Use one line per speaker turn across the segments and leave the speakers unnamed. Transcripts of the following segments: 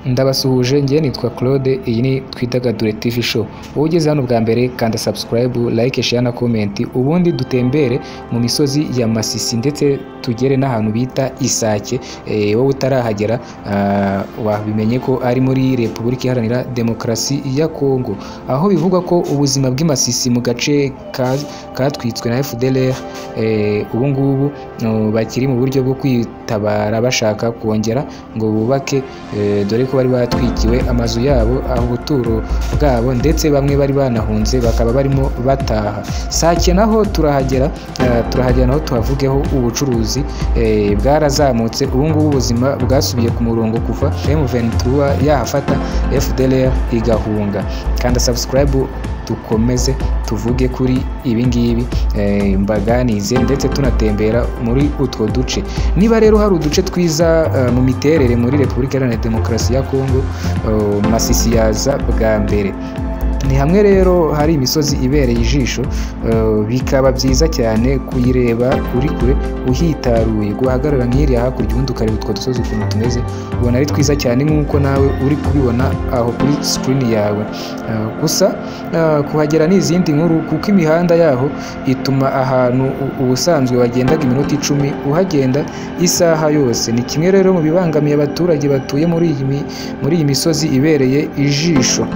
Ndabasuhuje, njye nitwa Claude, iyi ni Twidagadure TV Show. Wowe ugeze hano bwa mbere, kanda subscribe, like, share na comment, ubundi dutembere mu misozi ya Masisi ndetse tugere n'ahantu bita Isake. Wowe utarahagera wabimenye ko ari muri Repubulika Iharanira Demokarasi ya Kongo, aho bivugwa ko ubuzima bw'i Masisi mu gace katwitswe na FDLR ubu ngubu bakiri mu buryo bwo kwitabara bashaka kongera ngo bubake, dore ko bari batwikiwe amazu yabo, ubuturo bwabo, ndetse bamwe bari banahunze bakaba barimo bataha. Sake naho turahagera, turahagera naho tuhavugeho ubucuruzi bwarazamutse, ubu ngubu ubuzima bwasubiye ku murongo kuva M23 yahafata FDLR igahunga. Kanda subscribe dukomeze tuvuge kuri ibi ngibi, mbaganize ndetse tunatembera muri utwo duce. Niba rero hari uduce twiza mu miterere muri Repubulika Iharanira Demokarasi ya Kongo, Masisi yaza bwa mbere. Ni hamwe rero hari imisozi ibereye ijisho, bikaba byiza cyane kuyireba uri kure uhitaruye, guhagarara nk'iriya hakurya ubundi ukareba utwo dusozi ukuntu tumeze, ubona ari twiza cyane nk'uko nawe uri kubibona aho kuri screen yawe. Gusa kuhagera ni izindi nkuru, kuko imihanda yaho ituma ahantu ubusanzwe wagendaga iminota 10 uhagenda isaha yose. Ni kimwe rero mu bibangamiye abaturage batuye muri iyi misozi ibereye ijisho.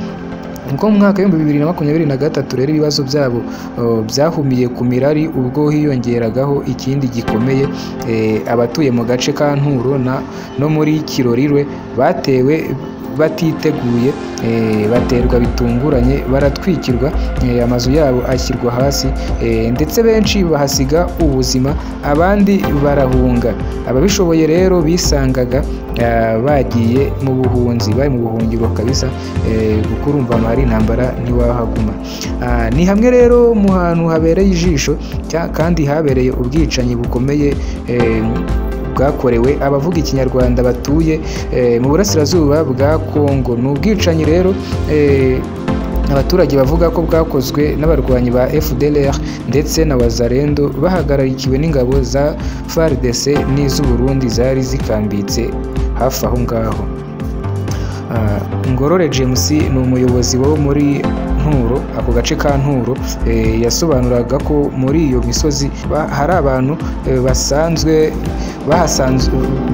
Nko mu mwaka w'ibihumbi 2023 rero ibibazo byabo byahumiye ku mirari ubwo hiyongeragaho ikindi gikomeye. Abatuye mu gace ka Nturo no muri Kirorirwe batewe batiteguye, baterwa bitunguranye, baratwikirwa, amazu yabo ashyirwa hasi, ndetse benshi bahasiga ubuzima, abandi barahunga. Ababishoboye rero bisangaga bagiye mu buhunzi, bari mu buhungiro kabisa, kuko urumva ahantu hari intambara ntiwahaguma. Ni hamwe rero mu hantu habereye ijisho kandi habereye ubwicanyi bukomeye bwakorewe abavuga ikinyarwanda batuye mu burasirazuba bwa Kongo. Ni ubwicanyi rero abaturage bavuga ko bwakozwe n'abarwanyi ba FDLR ndetse na Wazalendo bahagararikiwe n'ingabo za FARDC n'iz'u Burundi zari zikambitse hafi aho ngaho. Ngorore James ni umuyobozi wo muri Nturo, ako gace ka Nturo, yasobanuraga ko muri iyo misozi hari abantu basanzwe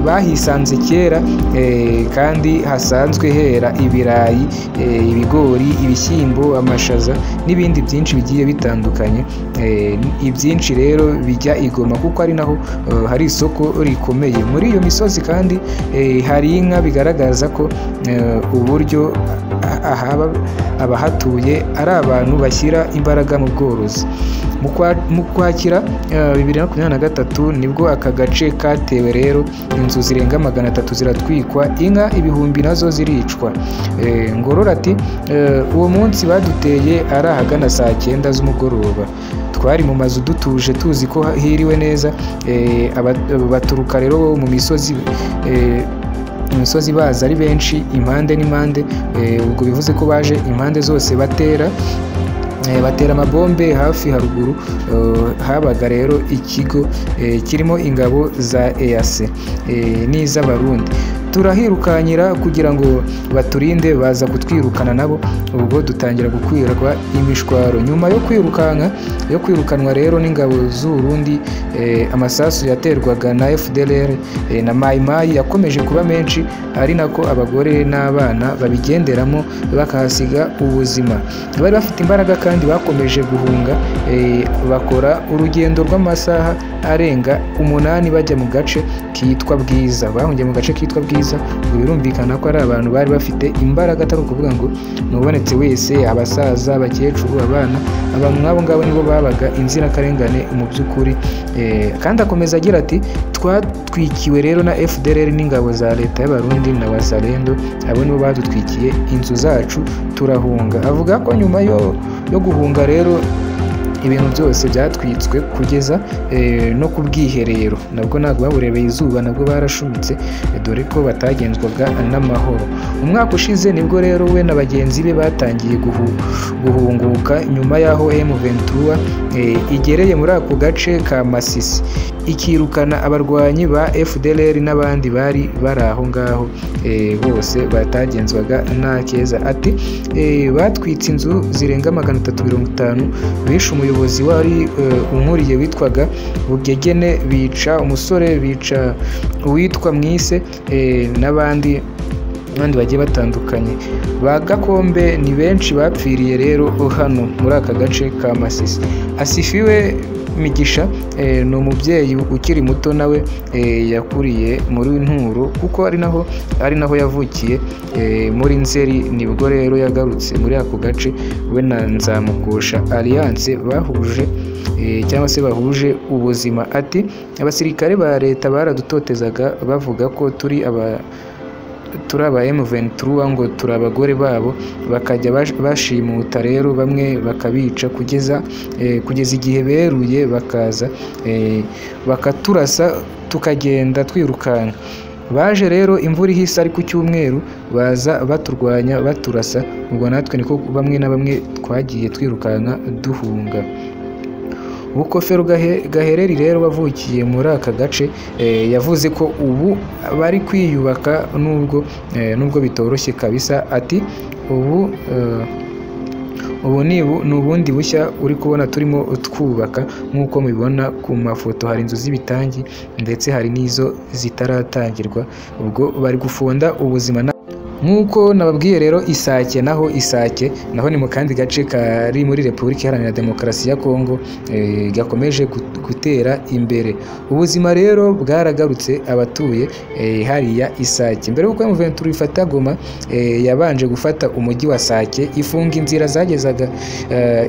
bahisanze kera, kandi hasanzwe hera ibirayi, ibigori, ibishyimbo, amashaza n'ibindi byinshi bigiye bitandukanye. Ibyinshi rero bijya i Goma kuko ari naho hari isoko rikomeye. Muri iyo misozi kandi hari inka, bigaragaza ko uburyo abahatuye ari abantu bashyira imbaraga mu bworozi. Mu Kwakira 2023 nibwo aka gace katewe rero, inzu zirenga 300 ziratwikwa, inka ibihumbi nazo ziricwa. Ngorora ati uwo munsi baduteye ari ahagana saa 9 z'umugoroba, twari mu mazu dutuje tuzi ko hiriwe neza. Baturuka rero mu misozi baza ari benshi impande n'impande, ubwo bivuze ko baje impande zose batera amabombe. Hafi haruguru habaga rero ikigo kirimo ingabo za EAC n'iz'Abarundi. Turahirukanyira kugira ngo baturinde, baza kutwirukana nabo, ubwo dutangira gukwirwa imishwaro. Nyuma yo kwirukanwa rero n'ingabo z'u Burundi, amasasu yaterwaga na FDLR na Mai Mai yakomeje kuba menshi, ari nako abagore n'abana babigenderamo bakahasiga ubuzima. Bari bafite imbaraga kandi bakomeje guhunga, bakora urugendo rw'amasaha arenga 8 bajya mu gace kitwa Bwiza. Bahungiye mu gace kitwa Bwiza, birumvikana ko ari abantu bari bafite imbaraga, atari ukuvuga ngo nubonetse wese, abasaza, abakecuru, abana, abantu nk'abo ngabo nibo babaga inzirakarengane mu by'ukuri. Kandi akomeza agira ati twatwikiwe rero na FDLR n'ingabo za leta y'Abarundi na Wazalendo, abo nibo badutwikiye inzu zacu turahunga. Avuga ko nyuma yo guhunga rero ibintu byose byatwitswe kugeza no ku bwiherero, nabwo ntabwo baburebeye izuba, nabwo barashumitse, dore ko batagenzwaga n'amahoro. Umwaka ushize nibwo rero we na bagenzi be batangiye guhunguka nyuma y'aho M23 igereye muri ako gace ka Masisi, ikirukana abarwanyi ba FDLR n'abandi bari bari aho ngaho bose batagenzwaga nta keza. Ati batwitse inzu zirenga 350, bishe umuyobozi wari unkuriye witwaga Bugegene, bica umusore, bica uwitwa Mwise n'abandi bagiye batandukanye. Ba Gakombe ni benshi bapfiriye rero hano muri aka gace ka Masisi. Asifiwe Migisha ni umubyeyi ukiri muto nawe yakuriye muri Nturo kuko ari naho yavukiye muri Nzeri, nibwo rero yagarutse muri ako gace we na Nzamukosha Alliance bahuje cyangwa se bahuje ubuzima. Ati abasirikare ba leta baradutotezaga bavuga ko turi aba M23 ngo turi abagore babo, bakajya bashimuta rero bamwe bakabica kugeza igihe beruye bakaza bakaturasa tukagenda twirukanka. Baje rero imvura ihise ari ku cyumweru baza baturwanya baturasa, ubwo natwe niko bamwe na bamwe twagiye twirukanka duhunga. Bukofero Gahereri rero wavukiye muri aka gace yavuze ko ubu bari kwiyubaka nubwo bitoroshye kabisa. Ati ubu ni ubundi bushya uri kubona turimo twubaka, nk'uko mubibona ku mafoto hari inzu z'ibitangi ndetse hari n'izo zitaratangirwa, ubwo bari gufunda ubuzima. Nk'uko nababwiye rero Isake naho ni mu kandi gace kari muri Repubulika Iharanira Demokarasi ya Kongo gakomeje gutera imbere. Ubuzima rero bwaragarutse abatuye hariya Isake. Mbere y'uko M23 ifata Goma yabanje gufata umujyi wa Sake, ifunga inzira zagezaga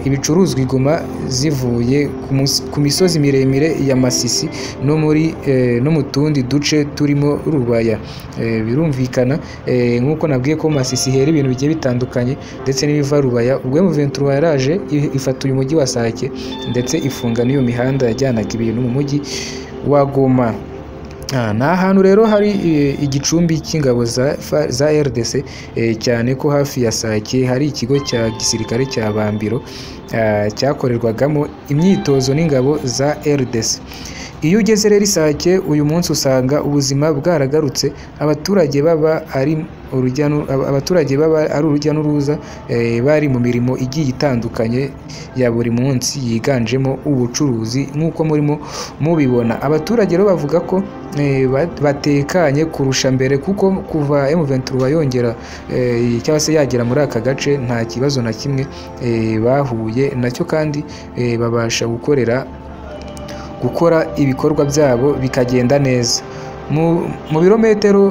ibicuruzwa i Goma zivuye ku misozi miremire ya Masisi no muri no mu tundi duce turimo Rubaya. Birumvikana nkuko nabwiye ko Masisi hera ibintu bigiye bitandukanye ndetse n'ibiva Rubaya. Ubwo M23 yaraje ifata uyu mujyi wa Sake ndetse ifunga n'iyo mihanda yajyanaga ibintu mu mujyi wa Goma. Ni ahantu rero hari igicumbi cy'ingabo za RDC, cyane ko hafi ya Sake hari ikigo cya gisirikare cya Bambiro cyakorerwagamo imyitozo n'ingabo za RDC. Iyo ugeze rero Isake uyu munsi usanga ubuzima bwaragarutse, abaturage baba ari urujya n'uruza, bari mu mirimo igiye itandukanye ya buri munsi yiganjemo ubucuruzi nk'uko murimo mubibona. Abaturage rero bavuga ko batekanye kurusha mbere kuko kuva M23 yongera cyangwa se yagera muri aka gace nta kibazo na kimwe bahuye nacyo, kandi babasha gukora ibikorwa byabo bikagenda neza. Mu birometero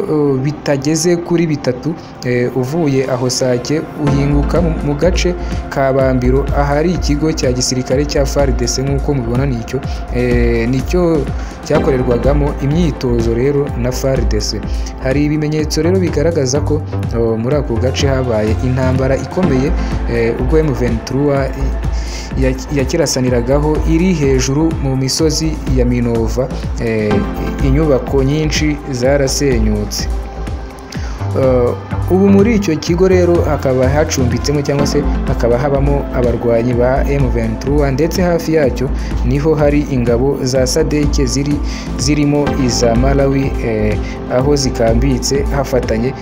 bitageze kuri 3 uvuye aho Sake uhinguka mu gace ka Bambiro ahari ikigo cya gisirikare cya FARDC, nk'uko mubibona nicyo cyakorerwagamo imyitozo rero na FARDC. Hari ibimenyetso rero bigaragaza ko muri ako gace habaye intambara ikomeye ubwo M23 yakirasaniragaho iri hejuru mu misozi ya Minova, inyubako nyinshi zarasenyutse. Ubu muri icyo kigo rero hakaba hacumbitsemo cyangwa se hakaba habamo abarwanyi ba M23, ndetse hafi yacyo niho hari ingabo za SADC zirimo iza Malawi, aho zikambitse hafatanye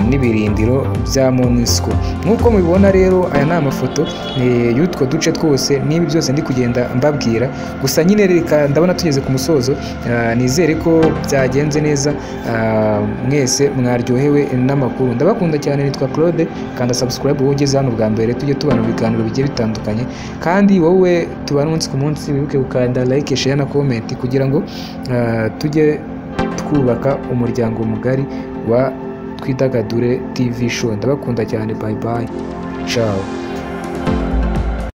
n'ibirindiro bya MONUSCO. Nk'uko mubibona rero aya ni amafoto y'utwo duce twose n'ibi byose ndi kugenda mbabwira, gusa nyine reka ndabona tugeze ku musozo. Nizere ko byagenze neza, mwese mwaryohewe n'amakuru. Ndabakunda cyane, nitwa Claude, kanda subscribe wowe ugeze hano bwa mbere, tujye tubana mu biganiro bigiye bitandukanye, kandi wowe tubana umunsi ku munsi, wibuke gukanda like, share na comment kugira ngo tujye twubaka umuryango mugari wa Twidagadure TV show. Ndabakunda cyane, bye bye, ciao.